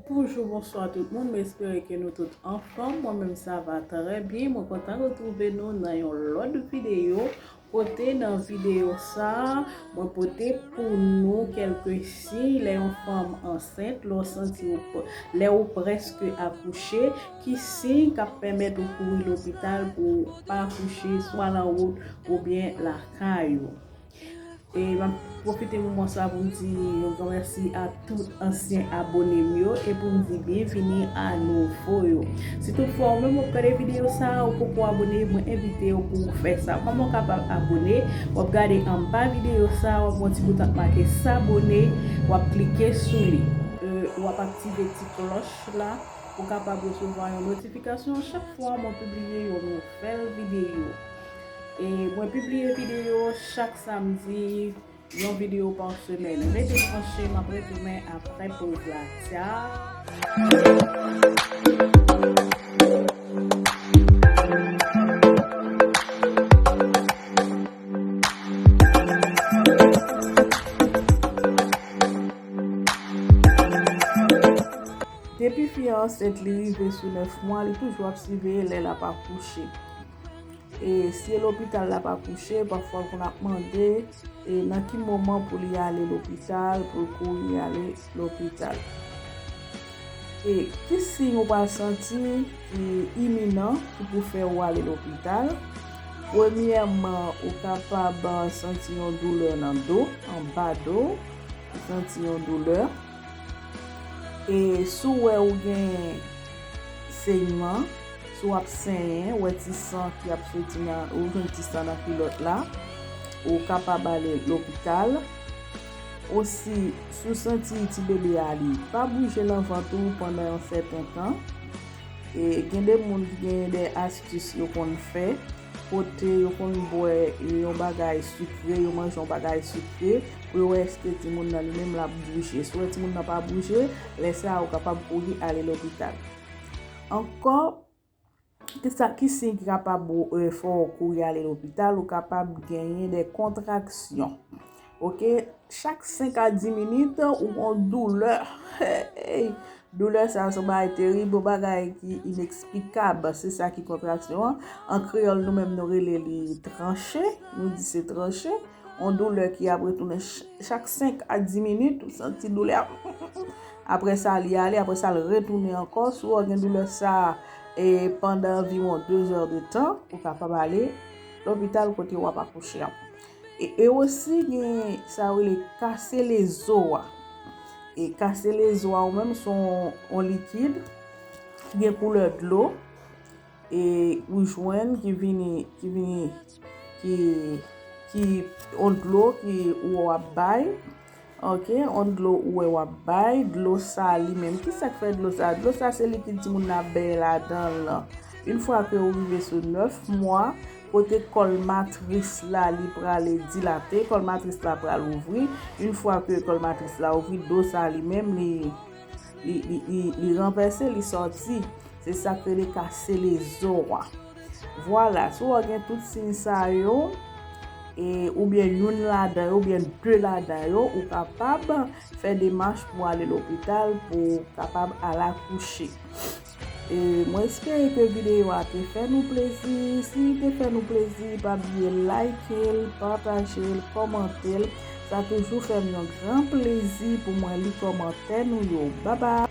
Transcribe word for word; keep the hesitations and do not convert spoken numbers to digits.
Bonjou, bonswa tout moun, mwen espere ke nou tout anfòm. Mwen menm sa va trè byen. Mwen kontan retwouve nou nan yon lòt videyo. Kote nan videyo sa a, mwen pote pou nou kèlke siy lè yon fanm ansent, lè w santi w p-, lè ou prèske akouche, ki siy k ap pèmèt ou kouri lopital pou w pa akouche, swa nan wout oubyen lakay ou. E m ap pwofite moman sa pou m di yon gran mèsi a tout ansyen abone m yo e pou m di byenvini a nouvo yo. Si toutfwa ou menm w ap gade videyo sa a, ou poko abone, mwen envite w pou w fè sa. Kòman w kapab abone? W ap gade anba videyo sa a, w ap wè yon ti bouton k make s'abonner, w ap klike sou li. E, w ap aktive ti klòch la pou w kapab resevwa yon notifikasyon chak fwa mwen pibliye yon nouvèl videyo. E mwen pibliye videyo chak samdi, yon videyo pa semèn. Rete branche, m ap retounen apre poz la. Tchao! Depi fi an ansent, li rive sou nèf mwa, li toujou ap siveye lè l ap akouche. E si e lopital l ap akouche, pafwa l konn ap mande, e nan ki moman pou li ale lopital, pou l kouri ale lopital. E ki siy ou pral santi ki iminan, ki pou fè ou ale lopital? Premyèman, ou kapab santi yon doulè nan do, anba do, ou santi yon doulè. E si w wè ou gen senyman, si w ap senyen, wè ti san ki ap soti nan, ou jwenn ti san nan kilòt la, ou kapab ale lopital. Osi, si w santi ti bebe a li pa bouje nan vant ou pandan yon sèten tan, e gen de moun ki gen de astis yo konn fè, kote yo konn bwè yon bagay sikre, yo manje yon bagay sikre, pou yo wè èske timoun nan li menm l ap bouje. Si w wè timoun nan pa bouje, lè sa a ou kapab kouri ale lopital. Ankò, ki sa, ki siy ki kapab, e, fè w kouri ale lopital? Ou kapab genyen de kontraksyon. Oke? Chak senk a dis minit, ou gon doulè. Hey! Doulè sa a se yon bagay terib, yon bagay ki ineksplikab. Se sa ki kontraksyon an. An kreyòl, nou menm, nou rele li tranche. Nou di se tranche. Yon doulè ki ap retounen ch-, chak senk a dis minit, ou santi doulè a. Apre sa, li ale, apre sa, l retounen ankò. Si w gen doulè sa a, e, pandan anviwon de zè de tan, ou kapab ale lopital kote w ap akouche a. E, e osi gen sa yo rele kase lezo a. E kase lezo a ou menm se yon, yon likid ki gen koulè dlo. E ou jwenn ki vini, ki vini, ki, ki yon dlo ki ou ap bay. Oke, yon dlo ou wè w ap bay, dlo sa li menm. Kisa k fè dlo sa? Dlo sa se likid timoun nan ap benyen ladan l lan. Yon fwa ke ou rive sou nèf mwa, kote kòl matris la li prale dilate, kòl matris la pral ouvri. Yon fwa ke kòl matris la ouvri, dlo sa li menm li, li, li, li, li ranvèse, li sòti. Se sa k rele kase lezo a. Vwala, si w gen tout siy sa yo, e, oubyen youn ladan yo, oubyen de ladan yo, ou kapab fè demach pou ale lopital pou w kapab al akouche. E, mwen espere ke videyo a te fè nou plezi. Si li te fè nou plezi, pa bliye like l, pataje l, kòmante l. Sa toujou fè m yon gran plezi pou mwen li kòmantè nou yo. Babay!